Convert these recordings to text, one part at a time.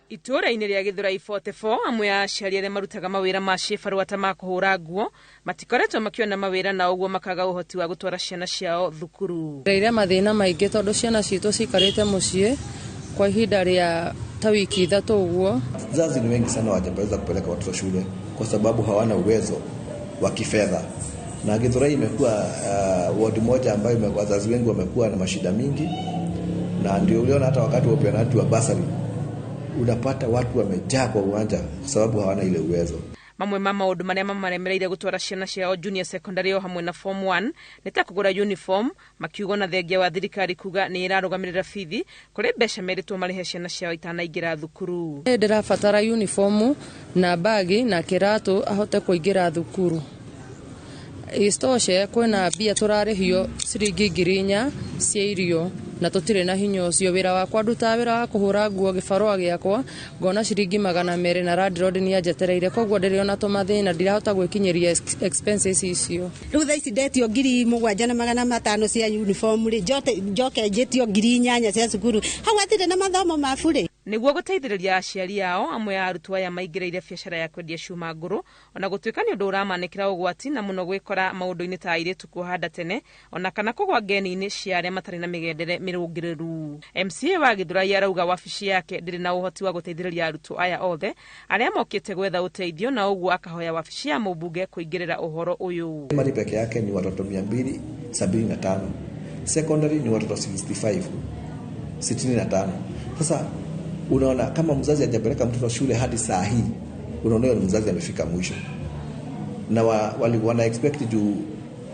Itũũra-inĩ rĩa Gĩthũrai 44, amwe a aciari arĩa marutaga mawĩra ma ciĩbarũa ta ma kũhũra nguo matikoretwo makĩona mawĩra na ũguo makaga ũhoti wa gũtwara ciana ciao thukuru. Ngereire mathĩna maingĩ tondũ ciana citũ cikarĩte mũciĩ kwa ihinda rĩa ta wiki 3 ũguo. Wazazi ni wengi sana hawajaweza kupeleka watoto shule kwa sababu hawana uwezo wa kifedha. Na Githurai imekuwa ward moja ambayo wazazi wengi wamekuwa na mashida mingi, na ndio uliona hata wakati wa upeanaji wa basari unapata watu wamejaa kwa uwanja kwa sababu hawana ile uwezo. Mamwe ma maũndũ marĩa mamaremereire gũtwara ciana ciao junior secondary o hamwe na form 1 nĩ ta kũgũra uniform, makiuga na thengia wa thirikari kuga nĩ ĩrarũgamĩrĩra bithi kũrĩ mbeca merĩtwo marĩhe ciana ciao itanaingĩra thukuru. Nĩ ndĩrabatara uniform na bagi na kĩratũ ahote kũingĩra thukuru. Isitoshe kwĩna mbia tũrarĩhio ciringi 4,000 cia irio na tũtirĩ na hinya ũcio. Wĩra wakwa ndutaga wĩra wa kũhũra nguo gĩbarũa gĩakwa ngona ciringi 200 na landlord nĩ anjetereire, koguo ndĩrĩ ona tũmathĩna, ndirahota gwĩkinyĩria expenses icio. Rĩu thaa ici ndetio 7,500 cia uniform rĩ, njoke njĩtio 8,000 cia cukuru, hau hatirĩ na mathomo ma burĩ. Nĩguo gũteithĩrĩria aciari ao, amwe a arutwo aya maingĩrĩire biacara ya kwendia cuma ngũrũ, ona gũtuĩka nĩ ũndũ ũramanĩkĩra ũgwati na mũno gwĩkora maũndũ-inĩ ta airĩtu kuoha tene ona kana kũgwa ngeni-inĩ cia arĩa matarĩ na mĩgendere mĩrũngĩrĩru. MCA wa Githurai arauga wabici yake ndĩrĩ na ũhoti wa gũteithĩrĩria arutwo aya othe arĩa mokĩte gwetha ũteithio, na ũguo akahoya wabici ya mũmbunge kũingĩrĩra ũhoro ũyũ. Primary peke yake ni watoto 275, secondary ni watoto 65, 65. Sasa unaona kama mzazi hajapeleka mtoto shule hadi saa hii, unaona ni mzazi amefika mwisho. Na wana expect juu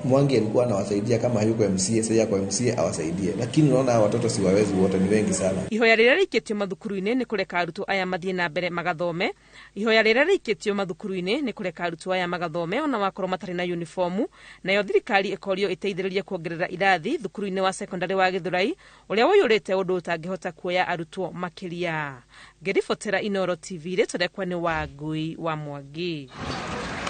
Mwangi alikuwa anawasaidia, kama hayuko MCA, sasa yako MCA awasaidie, lakini unaona watoto si wawezi wote, ni wengi sana. Ihoya rĩrĩa rĩikĩtio mathukuru-inĩ nĩ kũreka arutwo aya mathiĩ na mbere magathome. Ihoya rĩrĩa rĩikĩtio mathukuru-inĩ nĩ kũreka arutwo aya magathome ona wakorwo matarĩ na uniformu, nayo thirikari ĩkorio ĩteithĩrĩrie kuongerera irathi thukuru-inĩ wa secondary wa Githurai ũrĩa ũiyũrĩte ũndũ ũtangĩhota kuoya arutwo makĩria. Ngĩribotera Inooro TV, rĩtwa rĩakwa nĩ Wangui wa Mwangi.